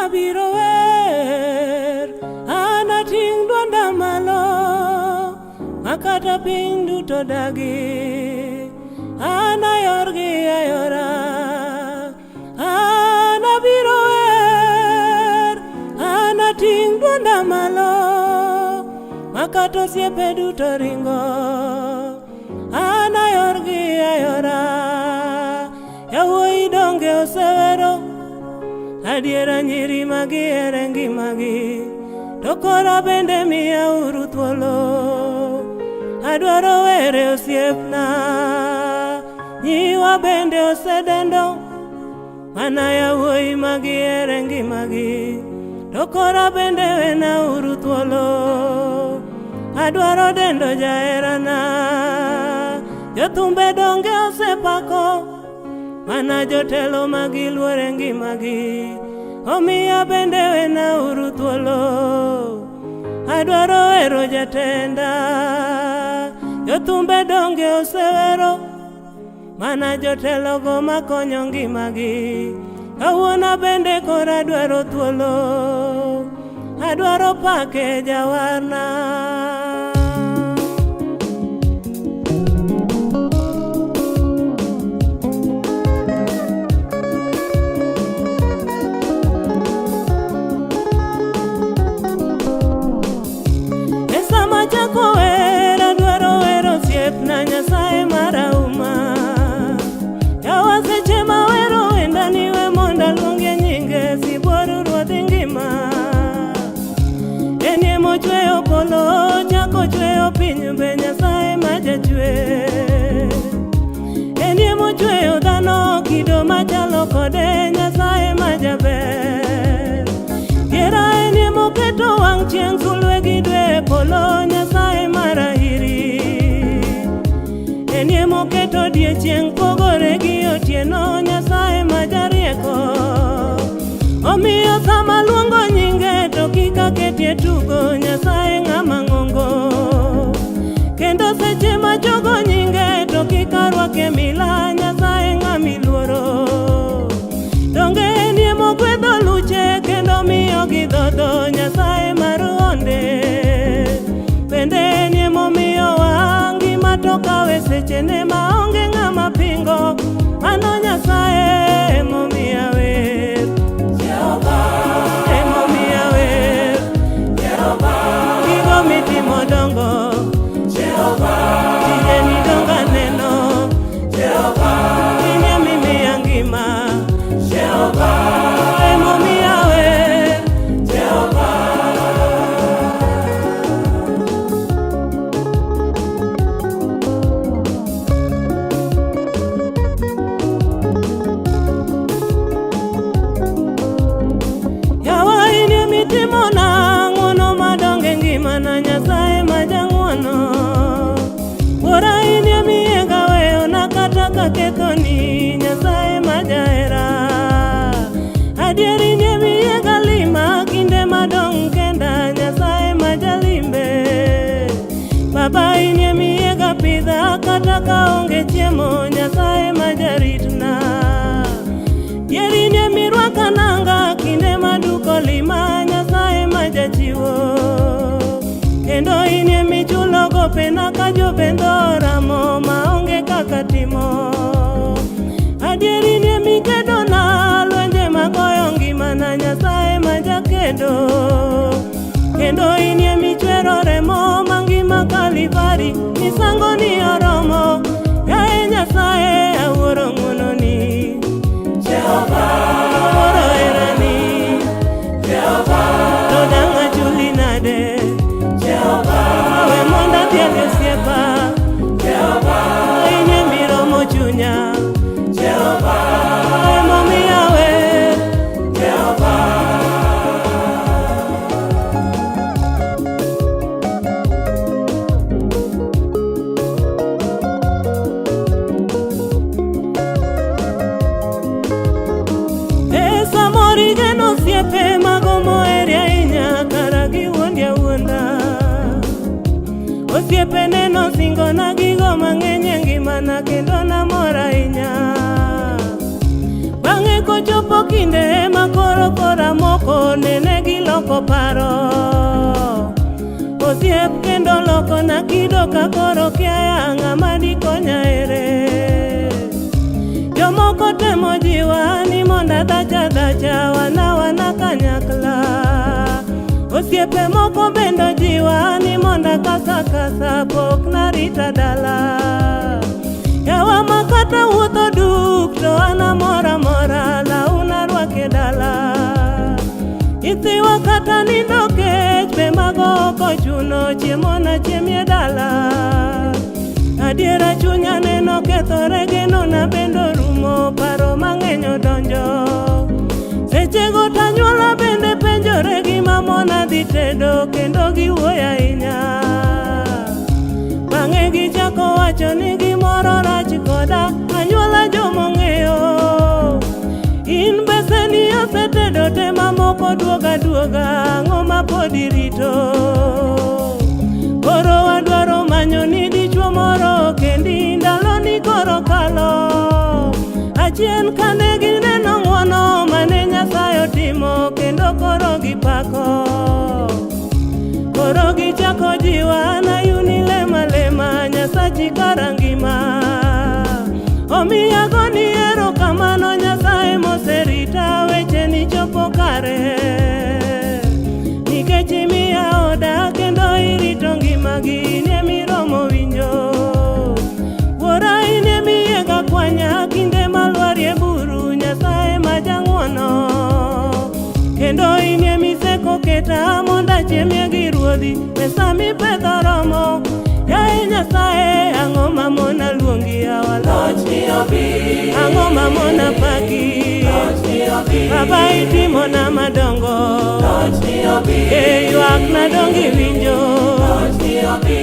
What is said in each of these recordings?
abiro wer, anating' dwonda malo, makata piny duto dagi. Anayorgi ayora, an abiro wer, anating' dwonda malo, makata osiepe duto ringo. Anayorgi ayora, yawuoyi donge osewero, adiera nyiri magihere ngimagi, to kora bende miyauru thuolo. Adwaro were osiepna, nyiwa bende osedendo, mana yawuoyi magihere ngimagi, to kora bende wenauru thuolo. Adwaro dendo jaherana, jothumbe donge osepako, mana jotelo magiluore ngimagi, omiya bende wenauru thuolo. Adwaro wero jatenda, jothumbe donge osewero, mana jotelogo makonyo ngimagi, kawuono bende koro adwaro thuolo. Adwaro pake jawarna. E sama chako wer, adwaro wero osiepna Nyasaye marahuma. Yawa seche mawero wendani we mondo aluongie nyinge sibuor ruodh ngima. En emochweyo polo, chako chweyo piny be Nyasaye ma jachwe. En emochweyo dhano kido machalo kode Nyasaye ma jaber. Diera en emoketo wang' chieng' sulwe gi dwe e polo Nyasaye marahiri. En emoketo odiechieng' pogore gi otieno Nyasaye ma jarieko. Omiyo sama luongo nyinge to kik aketie tugo Nyasaye ng'ama ng'ongo. Kendo seche majogo nyinge to kik arwakie mila Nyasaye ng'ama iluoro. Donge en emogwedho luche kendo miyo gidhodho Nyasaye mar honde. Bende en emomiyowa ngima to kawe sechene maonge ng'ama pingo. Mano Nyasaye emomiya wer. Emomiya wer. Gigo mitimo dongo. Tijeni dongo aneno. In emimiya ngima. Emomiya wer. Yawa in emitimona ng'wono madongo e ngimana Nyasaye ma jang'wono. Wuora in emiyega weyona kata kakethoni Nyasaye ma jahera. Adier in emiyega lima kinde madong' kenda Nyasaye ma jalimbe. Baba in emiyega pidha kata kaonge chiemo Nyasaye ma jaritna. Dier in emirwaka nanga kinde maduko lima Nyasaye ma jachiwo. Kendo in emichulo gopena ka jobendho oramo maonge kaka timo. Adier in emikedona lwenje magoyo ngimana Nyasaye ma jakedo. Kendo in emichwero remo mangima Kalvari misango ni oromo. Yaye Nyasaye awuoro ng'wononi. Awuoro herani. To dang' achuli nade? We mondo adhial osiepa. In emiromo chunya. Emomiyo awer. E samoro igeno osiepe mago moheri ahinya kara giwuondi awuonda. Osiepene nosingona gigo mang'eny e ngimana kendo namor ahinya. Bang'e kochopo kinde ma koro kora moko loko paro. Osiep kendo loko na kido ka koro kiaya ng'ama dikonya ere. Jomoko temo jiwa ni mondo adhach adhacha wana wana kanyakla. Osiepe moko bende jiwa ni mondo akasa kasa pok narita dala. Yawa ma kata wuotho duk to an amor amora law narwake dala. Nyithiwa kata nindo kech be mago ok ochuno chiemo nachiemie dala. Adiera chunya neno kethore geno na bende orumo paro mang'eny odonjo. Sechego tanyuola bende penjore gima mona dhi tedo kendo giwuoyo ahinya. Bang'e gichako wacho ni gimoro rach koda anyuola jomong'eyo. In beseni osetedo te mamoko duoga duoga ang'o ma pod irito? Koro wadwaro manyo ni dichuo moro kendi ndalo ni koro kalo. Achien kane gineno ng'uono mane Nyasaye otimo kendo koro gipako. Koro gichako jiwa nayuni lema lema Nyasachi kara ngima. Omiyo agoni erokamano Nyasaye moserita wecheni chopo kare. Nikech imiya oda kendo irito ngimagi in emiromo winjo. Wuora in emiyiega kwanya kinde malwarie buru Nyasaye ma jang'uono. Kendo in emiseko keta mondo achiemie gi ruodhi pesa mipedho romo. Yaye Nyasaye ang'o mamona luongi yawa Lochni obi, Ang'o mamona paki lochni obi, Baba itimona madongo lochni obi, E ywak na dongi winjo lochni obi,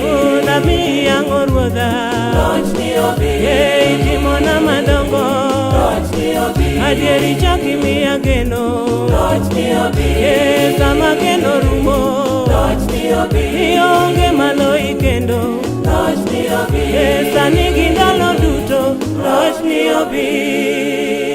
Namiyi ang'o ruodha lochni obi, E itimona madongo lochni obi, Adieri chak imiya geno lochni obi, E sama geno rumo lochni obi, Ionge maloyi kendo lochni obi, E sani gi ndalo duto Lochni obi.